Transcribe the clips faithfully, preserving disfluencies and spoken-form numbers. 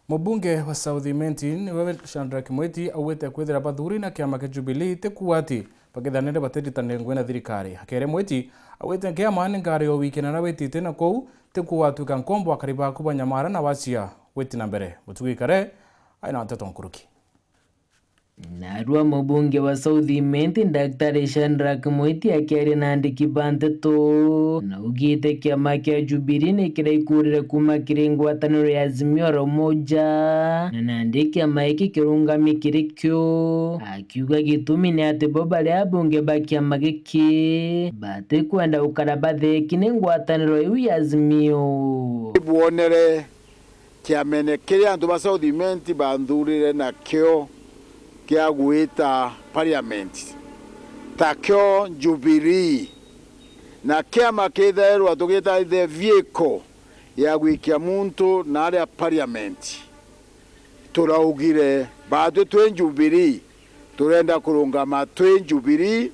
Mubunge wa South Imenti niwe Shadrack Mwiti augite kwithira bathuri na kiama kia Jubilee ti kuuga ati bakithanire batiritanire ngugi na thirikari. Akere Mwiti augite kiama ni ngari ya wikiana na witite na kou ti kuuga atwika nkombo akari baku banyamara na wacia gwiti na mbere. Mutugi Kare aina nteto nkuruki. Narua mubunge wa South Imenti, Daktari Shadrack Mwiti akiaria na andiki ba nteto, naugite kiama kia Jubilee ni kiraikurire kuma kiri ngwataniro ya Azimio la Umoja, na nandi kiama giki kirungami kiri kio, akiuga gitumi ni ati bo bari abunge ba kiama giki batikwenda gukara batheki ni ngwataniro iu ya Azimio. Bwonere kiamene kiria antu ba South Imenti banthurire nakio kia gwita parliament, takio Jubilee, na kiama kithairwa tugita the vehicle ya gwikia muntu naria parliament. Turaugire, batwi twi Jubilee, turenda kurungama twi Jubilee,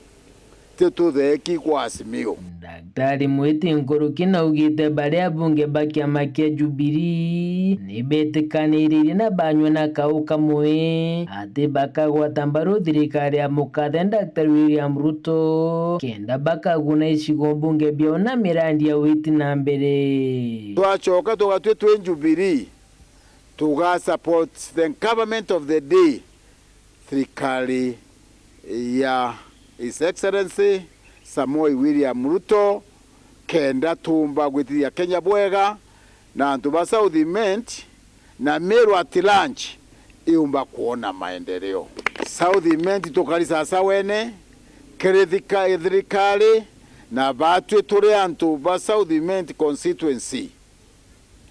ti tutheki kwa Azimio. Daktari Mwiti nkuruki naugite baria abunge ba kiama kia Jubilee ni betikaniririe na banywe na kau kamwe ati bakagwata mbaru thirikari ya mukathe Daktari William Ruto kenda bakaguna icigo mbunge biao na mirandi ya witi na mbere. Twacoka tugatwi twi Jubilee, tuga support the government of the day, thirikari ya His Excellency Samoei William Ruto, kenda tuumba gwitithia Kenya bwega, na antu ba South Imenti na Meru at large iumba kwona maendeleo. South Imenti tukari sasa wene kiri thika-, thirikari, na batwi turi antu ba South Imenti constituency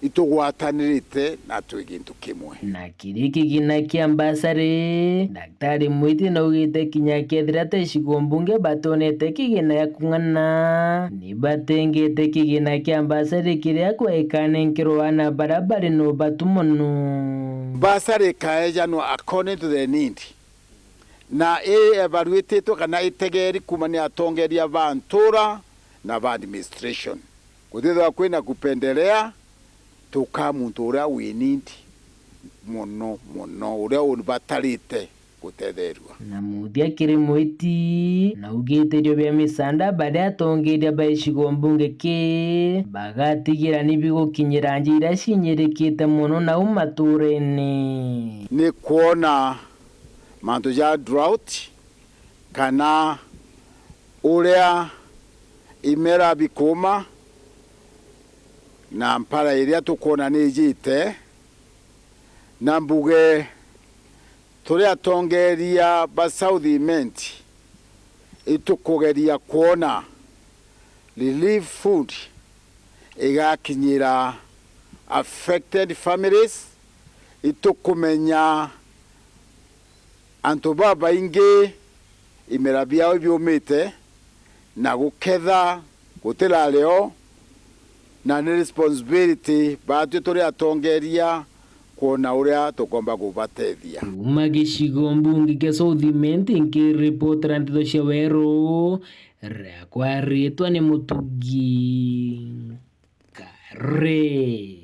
itugwatanirite na twi gintu kimwe. Na kiri kigina kia mbasari, Daktari Mwiti naugite kinya kethira ta icigo mbunge batonete kigina ya kung'ana, ni batengete kigina kia mbasari kiria kwaikane nkirwa na baria bari na ubatu mono. Mbasari ikaejanwa according to the need, na i evaluatitwe kana itegeri kuma ni atongeria ba ntura na ba administration. Gutithwa kwina kupendelea, tuka muntu uria we need mono mono, uria ubatarite gutetherua. Na muthia kiri Mwiti, naugite irio bia misanda baria atongeria ba icigo mbunge ki bagatigira ni bigukinyira nja iria cinyirikite mono nau maturene. Ni kwona mantu ja drought, kana uria imera bikuuma, na mpara iria tukwona ni ijite, na mbuge turi atongeria ba South Imenti, itukugeria kwona relief food igakinyira affected families. Itukumenya antu babaingi imera biao biumite, na guketha gutirario, na ni responsibility batwi turi atongeria kwona uria tukomba kubatethia. Kuma gicigo mbunge kia South Imenti, nkiripotera ndeto cia weru, riakwa ritwa ni Mutugi Kare.